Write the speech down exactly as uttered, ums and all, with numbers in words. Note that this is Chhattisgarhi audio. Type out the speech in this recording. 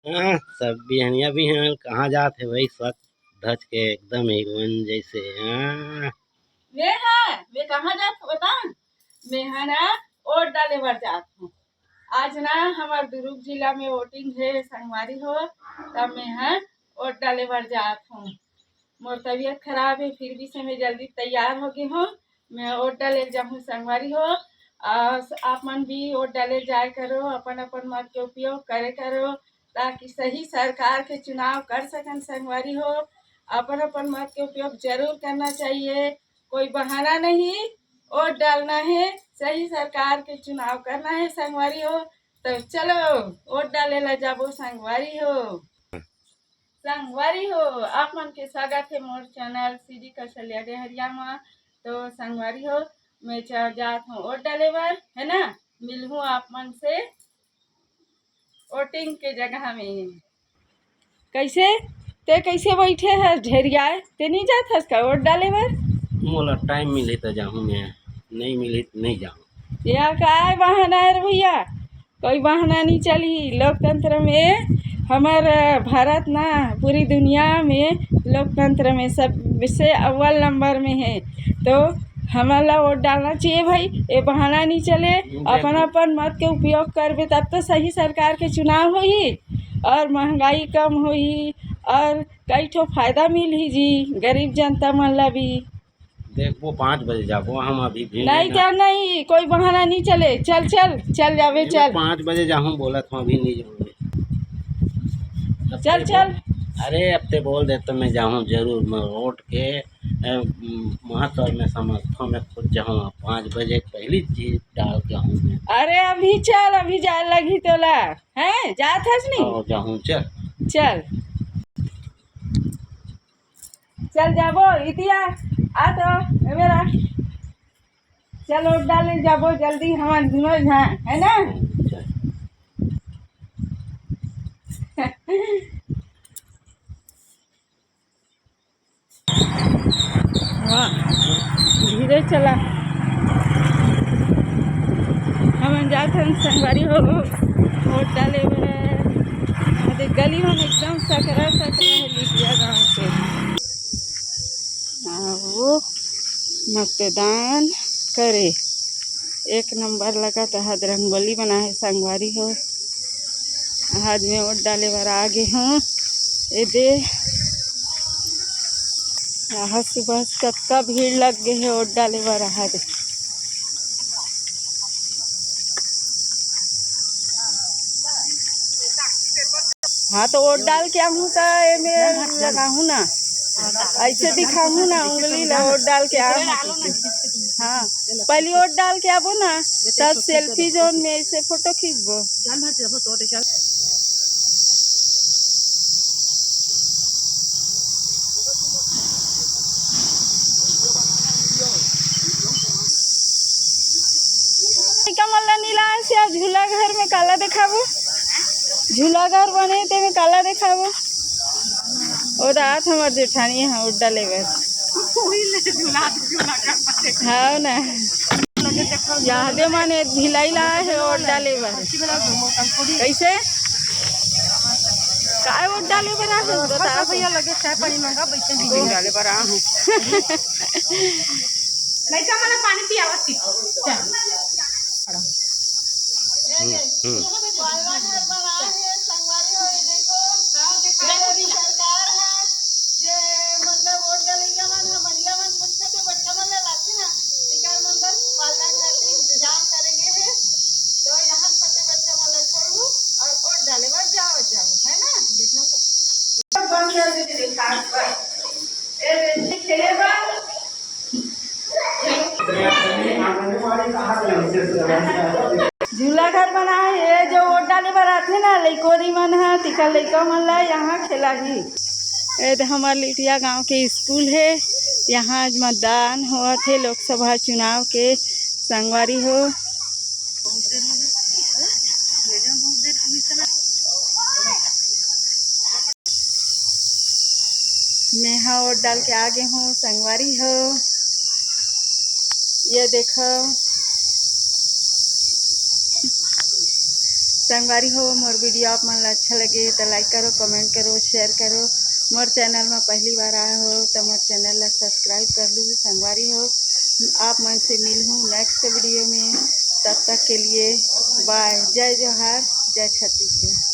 हाँ, सब बिहनिया बिहान कहाँ जात हे भाई, सज धज के एकदम हीरोइन जैसे। हाँ। मैं हा, मैं कहाँ जात हूँ बता? मैं हा ना वोट डाले बर जात हूँ। आज ना हमार दुर्ग जिला में वोटिंग हे संगवारी हो, तब मैं हा वोट डाले बर जात हूँ। मोर तबीयत खराब हे, फिर भी से मैं जल्दी तैयार हो गे हूँ। मैं वोट डाले जाहूँ संगवारी हो। और आप मन भी वोट डाले जाए करो, अपन अपन मत के उपयोग करे करो, ताकि सही सरकार के चुनाव कर सकन संगवारी हो। अपन अपन मत के उपयोग जरूर करना चाहिए, कोई बहाना नहीं, वोट डालना है, सही सरकार के चुनाव करना है संगवारी हो। तो चलो वोट डाले ला जाबो संगवारी हो। संगवारी हो, आप मन के स्वागत है मोर चैनल सीडी कौशल्या डेहरिया मा। तो संगवारी हो, मैं च-, जात हूँ वोट डाले बर, है ना, मिलहूँ आप मन से वोटिंग के जगह में। कैसे ते कैसे बैठे है ढेरिया, ते नहीं जात हस का वोट डाले बर? मोला टाइम मिले तो जाहूँ मैं, नहीं मिले तो नहीं जाहूँ। या काय बहाना है रे भैया, कोई बहाना नहीं चली। लोकतंत्र में हमर भारत ना पूरी दुनिया में लोकतंत्र में सबसे अव्वल नंबर में है। तो हमन ला वोट डालना चाहिए भाई, ये बहाना नहीं चले। बिल्कुल। अपन अपन मत के उपयोग करबे तब तो सही सरकार के चुनाव होही और महंगाई कम होही और कई ठो फायदा मिलही जी गरीब जनता मन ला भी। देखबो, पाँच बजे जाबो हम, अभी भीड़ नहीं है ना। जा, नहीं, कोई बहाना नहीं चले। चल, चल, चल जाबे, चल। पाँच बजे जाहूँ बोलत हूँ, अभी नहीं जाऊँगी। चल, चल। अरे, अब ते बोल दे तो मैं जाहूँ जरूर, मैं वोट के, ए, महत्व में समझथों, मैं खुद जाहूँ, पाँच बजे पहली चीज डाल के आऊँ मैं। अरे, अभी चल, अभी जाए लगी तोला, हैं? जात हस नहीं? हाँ, जाहूँ, चल। चल। चल जाबो, इतिया, आ तो, ए मेरा। चल, वोट डाले जाबो जल्दी, हमन दुनों झन, है ना? चल। वाह, धीरे चला। हमन जात हन संगवारी हो, वोट डाले बर। हमर गली मन एकदम सकरा सकरा है, लिटिया गांव के। आओ मतदान करे। एक नंबर लगत हे, रंगोली बनाए हे संगवारी हो। आज मैं वोट डाले बर आ गे हूँ। ए दे, आज सुबह से कतका भीड़ लग गे हे वोट डाले बर आज। हाँ, तो वोट डाल के आहूँ त एमे लगाहूँ ना, ऐसे दिखाहूँ ना उंगली ला, वोट डाल के आहूँ। हाँ, पहली वोट डाल के आबो ना, तब सेल्फी जोन में ऐसे फोटो खींचबो। लइका मन ला नी लाए से अब झूला घर में काला देखाबो? झूला घर बने ते में काला देखाबो? ओ रात हमर जेठानी ह वोट डाले बर। हाँ ना। यादे माने भिलाई ला हे वोट डाले बर। कैसे? काय वोट डाले बर आ हे? बता भैया, लगे चाय पानी मंगा, बैठे भी डाले बर आ हे। लइका मन पानी पियावत थी। चल। हम्म, हम्म। सरकार है, जे मतलब वोट डलैया मन ह, महिला मन छोटे छोटे बच्चा मन ला लाथे ना, तेकर मन बर पालना खातिर इंतजाम करे गे हे। तो यहाँ छोटे बच्चा मन ला छोड़ू और वोट डाले बर जाओ, जाओ, है ना? देखना वो। बंद कर दीजिए, खास बात। ए, खेले बर। झूला घर बनाए हे, जो वोट डाले बर आथे ना, लइकोरी मन ह, तिकर लइका मन ला यहाँ खेलाही। ए दे हमर लिटिया गांव के स्कूल हे, यहाँ आज मतदान होवत हे लोकसभा चुनाव के, संगवारी हो। मैं हा वोट डाल के आ गे हूँ, संगवारी हो। ये देखो, संगवारी हो, मोर वीडियो आप मन ला अच्छा लगे त लाइक करो, कमेंट करो, शेयर करो। मोर चैनल में पहली बार आए हो त मोर चैनल ला सब्सक्राइब कर लू। संगवारी हो, आप मन से मिलहूँ नेक्स्ट वीडियो में। तब तक के लिए बाय। जय जोहार, जय छत्तीसगढ़।